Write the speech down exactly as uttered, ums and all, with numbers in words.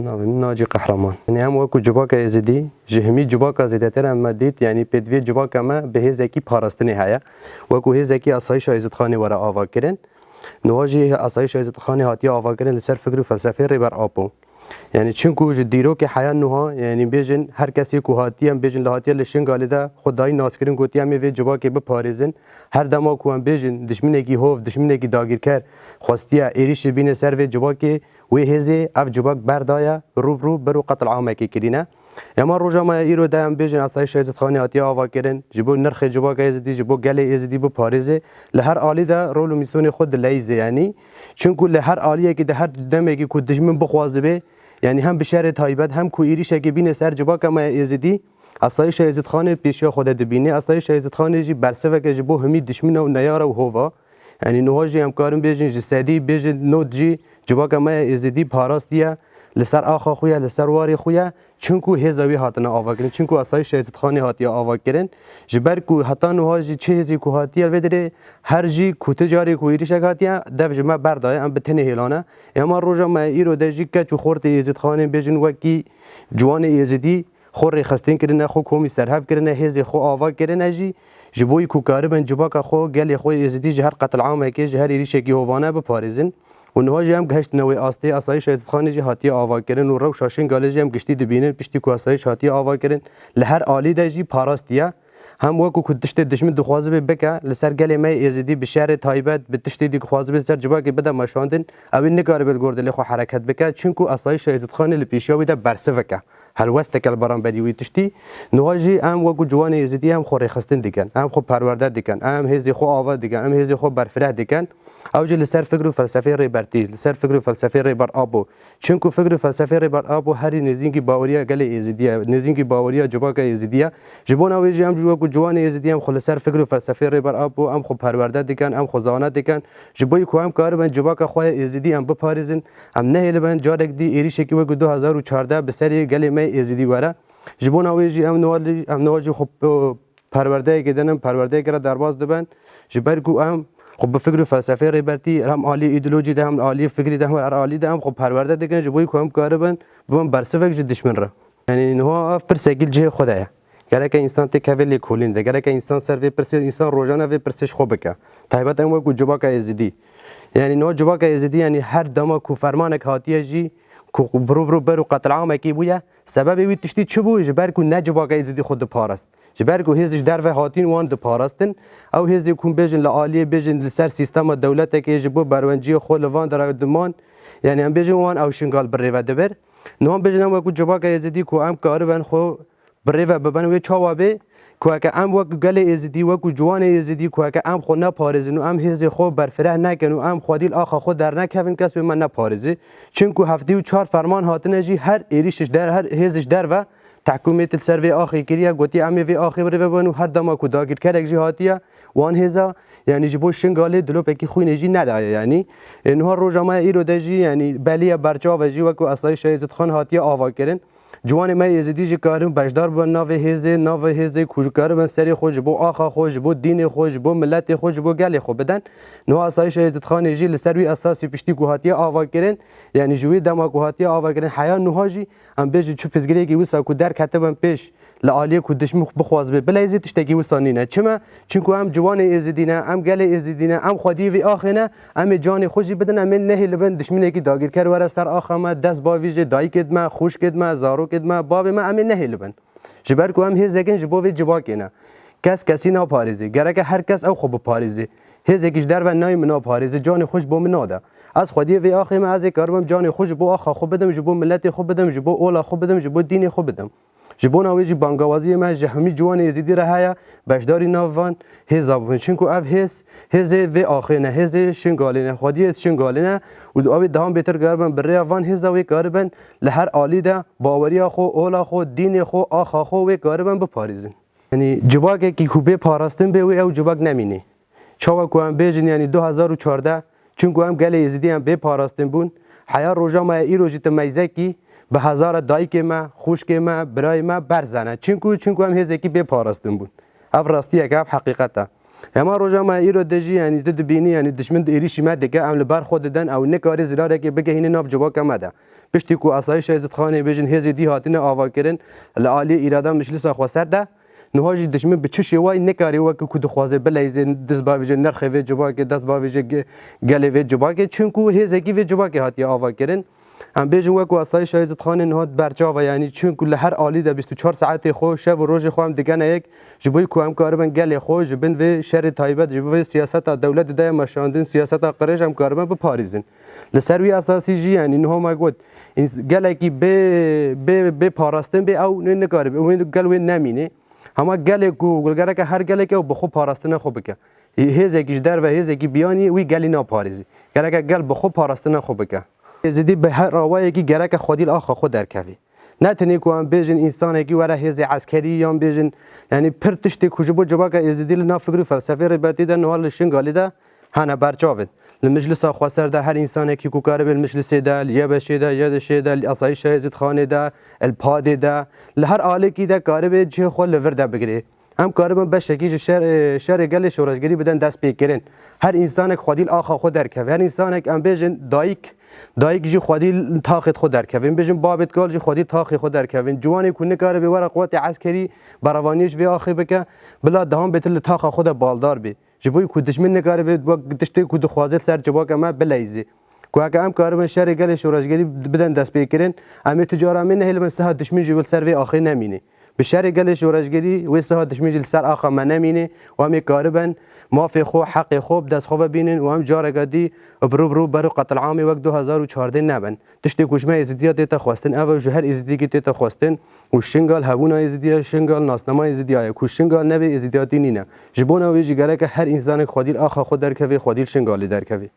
Navê min Nacî Qehreman. Yanî em wekû civaka Êzidî, ji hemî civaka zêdetir em me dît, yanî pêdiviyê civaka me bi hêzekî parastinê heye. Wekû hêzekî Asayîşa Êzidxanê were avakirin. Niha jî Asayîşa Êzidxanê hatiye avakirin li ser fikr û felsefeyê Rêber Apo. Yanî çinku ji dîrokê heya niha, yanî bêjin her kesê ku hatiye, em bêjin li hatiye li Şingalê de xwe dayî naskirin, gotiye em ê vê civakê biparêzin. Her dema ku em bêjin dijminekî hov, dijminekî dagîrker xwestiye êrîşê bîne ser vê civakê, wê hêzê ev civak berdaye rû bi rû, ber û qetil amekê kirîne. Ema roja me ya îro de em bêjin Asayîşa Êzidxanê hatiye avakirin, ji bo nirxê civaka Êzidî, ji bo gelê Êzidî biparêze, li her alî de rol û mîsyonê xwe dileyîze, yanî. Çinku li her aliyekî de her demekî ku dijmin bixwazibe, yanî hem bi şerê taybet, hem ku êrîşekê bîne ser civaka me ya Êzidî, Asayîşa Êzidxanê pêşiya xwe de dibîne. Asayîşa Êzidxanê jî bersiveke ji bo hemî dijmina û neyara û hova. Yanî niha jî em karin bêjin ji sedî bêjin nod jî civaka me ya Êzidî parastiye li ser axa xwe ye, li ser warê xwe ye. Çinku hêza wî hatine avakirin, çinku Asayîşa Êzidxanê hatiye avakirin. Ji ber ku heta niha jî çi hêzê ku hatiye vê derê her jî ku ti carê ku êrîşek hatiye dev ji me berdaye, em bi tenê hêlane. Ema roja me îro de jî keç û xortê Êzidxanê bêjin wekî ciwanê Êzidî xwe rêxistin kirine, xwe komî serhev kirine, hêzê xwe ava kirine jî, ji bo ku karibin civaka xwe, gelê xwe Êzidî ji her qetil amekê, ji her êrîşekî hovane biparêzin. Û niha jî em gihiştine wê astê, Asayîşa Êzidxanê jî hatiye avakirin û rewşa Şingalê jî em giştî dibînin, piştî ku asayîş hatiye avakirin, li her alî de jî parastiye. Hem wekû ku tiştê dijmin dixwazibe bike, li ser gelê me yê Êzidî bi şerê taybet, bi tiştê dî dixwazibe ser civakê bide meşandin, ew ê nikaribe li gor dilê xwe hereket bike, çinku Asayîşa Êzidxanê li pêşiya wî de bersivek e. Helwesteke li beramberî wî tiştî. Niha jî em wekû ciwanê Êzidî em xwe rêxistin dikin, em xwe perwerde dikin, em hêzê xwe ava dikin, em hêzê xwe berfireh dikin. Ew jî li ser fikr û felsefeyê Rêbertî, li ser fikr û felsefeyê Rêber Apo. Çinku fikr û felsefeyê Rêber Apo herî nêzînkî baweriya gelê Êzidî ye, nêzînkî baweriya civaka Êzidî ye. Ji bona wê jî em ji wekû ciwanê Êzidî em xwe li ser fikr û felsefeyê Rêber Apo, em xwe perwerde dikin, em xwe zane dikin. Ji bo ku em karibin civaka xwe ya Êzidî em biparêzin, em nehêlibin carek dî êrîşekî wekî du hezar û çardeh bi serê gelê me yê Êzidî were. Ji bona wê jî em niha, em niha jî xwe, e, perwerdeyekê dinin, perwerdeyekê re derbas dibin. Ji ber ku em xwe bi fikr û felsefeyê Rêbertî, hem alî îdeolojî de, hem alî fikrî de, hem her alî de em xwe perwerde dikin, ji bo ku em karibin bibin bersivek ji dijmin re. Yanî niha ev pirsekî li cihê xwe de ye. Gereke însan têkeve lêkolîn de. Gereke însan ser vê pirsê, însan rojane vê pirsê ji xwe bike. Taybet em wekû civaka Êzidî. Yanî niha civaka Êzidî, yanî her dema ku fermanek hatiye jî, ku bi rû bi rû ber û qetil amekî bûye, sebebê wî tiştî çi bû? Ji ber ku ne civaka Êzidî xwe diparast. Ji ber ku hêz ji derve hatîn wan diparastin, ew hêzê ku bêjin li aliyê bêjin li ser sîstema dewletekê ji bo berwenciyê xwe li van dera diman, yanî em bêjin wan ew Şingal bi rê ve dibir. Niha em bêjin em wekû civaka Êzidî ku em karibin xwe bi rê ve bibin, wê çawa bê? Ku heke em wek gelê Êzidî, wekû ciwanê Êzidî, ku heke em xwe neparêzin û em hêzê xwe berfireh nekin û em xwedî li axa xwe dernekevin, kes wê me neparêzî. Çinku heftê û çar ferman hatine jî her êrîş ji der, her hêz ji derve tehkûmê li ser vê axê kiriye, gotiye em ê vê axê bi rê ve bibin û her dema ku dagirkerek jî hatiye wan hêza, yanî ji bo Şingalê dilopekî xwînê jî nedaye yanî. E, niha roja me ya îro de jî yanî belî ye berçav e jî wekû Asayîşa Êzidxan hatiye avakirin. Ciwanê me Êzidî jî karin beşdar bibin navê hêzê, navê hêzê ku ji karibin serê xwe ji bo axa xwe, ji bo dînê xwe, ji bo miletê xwe, ji bo gelê xwe bidin. Niha Asayîşa Êzidxanê jî li ser wî esasî piştî ku hatiye avakirin, yanî ji wî dema ku hatiye avakirin heya niha jî em bêjin çi pirsgirêkî wisa ku derketibin pêş li aliyê ku dijmin bixwazibê bileyzê tiştekî wisa nîne. Çima? Çinku em ciwanê Êzidî ne, em gelê Êzidî ne, em xwediyê vê axê ne, em ê canê xwe jî bidin, em ê nehêlibin dijminekî dagirker were ser axa me, dest bavêje dayikê me, xwişkê me, zarokê me, bavê me, em ê nehêlibin. Ji ber ku em hêzek in ji bo vê civakê ne. Kes kesî naparêzê. Gereke her kes ew xwe biparêzê. Hêzekî ji derve nayê min naparêzê, canê xwe ji bo min nade. Ez xwediyê vê axê me, ez ê karibim canê xwe ji bo axa xwe bidim, ji bo miletê xwe bidim, ji bo ola xwe bidim, ji bo dînê xwe bidim. Ji bona wê jî bangawaziyê me ji hemî ciwanê Êzidî re heye, beşdarî nav van hêza bibin. Çinku ev hêz, hêzê vê axê ne, hêzê Şingalê ne, xwediyê Şingalê ne û ew ê dehan bêtir karibin bi rêya van hêza wê karibin li her alî de baweriya xwe, ola xwe, dînê xwe, axa xwe wê karibin biparêzin. Yanî civakekî ku bê parastin bê, wê ew civak nemînê. Çawa ku em bêjin, yanî du hezar û çardeh, çinku em gelê Êzidî em bê parastin bûn, heya roja me ya îro jî tu meyzekî bi hezara dayikê me, xwişkê me, birayê me berze ne. Çinku, çinku em hêzekî bê parastin bûn. Ev rastiyek e, ev heqîqet e. Hema roja me ya îro de jî, yanî tu dibînî, yanî dijmin êrîşî me dike, em li ber xwe didin, ew nikare zirarekê bigehîne nav civaka me de. Piştî ku asayîşa Êzidxanê bêjin hêzê dî hatine avakirin li aliyê îrada Meclisa Xweser de, niha jî dijmin bi çi şêwayî nikarî weke ku dixwaze bileyzê, dest bavêje nirxê vê civakê, dest bavêje ge-, gelê vê civakê, çimku hêzekî vê civakê hatiye avakirin. Em bêjin weke asayîşa Êzidxanê niha berçav e, yanî çimku li her alî de bîst û çar saetê xwe, şev û rojê xwe em digene yek, ji bo ku em karibin gelê xwe ji bin vê şerê taybet, ji bin vê siyaseta dewletê de ye meşandin, siyaseta qirêj em karibin biparêzin. Li ser wî esasî jî, yanî niha me got, ins-, gelekî bê, bê, bê parastin bê, ew nê nikaribe, wê gel wê nemîne. Hema gelê ku gereke her gelek ew bi xwe parastina xwe bike. Hêzekî ji derve, hêzekî biyanî wî gelî naparêzî. Gereke gel bi xwe parastina xwe bike. Êzidî bi her awayekî gereke xwedî li axa xwe derkevî. Ne tenê ku em bêjin însanekî were hêzê eskerî yan bêjin, yanî pir tiştê ku ji bo civaka Êzidî li nav fikr û felsefê rêbetî de niha li Şingalê de hene berçavin. Li Meclisa Xweser de her însanekî ku karibe li Meclisê de, li YBŞ'ê de, YDŞ'ê de, li Asayîşa Êzidxanê de, li PAD'ê de, li her alekî de karibe cihê xwe li vir de bigirê. Em karibin beşekî ji şer, e, şerê gelê şoreşgerî bidin destpêkirin. Her însanek xwedî li axa xwe derkeve. Her însanek em bêjin dayik, dayik jî xwedî li taxê xwe derkeve. Em bêjin babê kal jî xwedî taxê xwe derkevin. Ciwanê ku nikaribe were quwetê eskerî berevaniyê ji vê axê bike, bila dehan bêtir li taxa xwe de baldar bê. Ji bo ku dijmin nikaribe wek tiştê ku dixwaze li ser civaka me bileyzê. Ku heke em karibin şerê gelê şoreşgerî bidin destpêkirin, em ê tu cara em ê nehêlibin siha dijmin jî li ser vê axê nemîne. Bi şerê gelê şoreşgerî wê siha dijmin jî li ser axa me nemîne û em ê karibin mafê xwe, heqê xwe bi dest xwe ve bînin û em careke dî bi rû bi rû ber û qetilamê wek du hezar û çardeh nebin. Tiştê ku ji me Êzidiya tête xwestin, ev e, ji her Êzidiyekî tête xwestin û Şingal hebûna Êzidiya, Şingal nasnama Êzidiya ye. Ku Şingal nebe, Êzidiyatî nîne. Ji bona wê jî gereke her însanek xwedî li axa xwe derkeve, xwedî li Şingalê derkeve.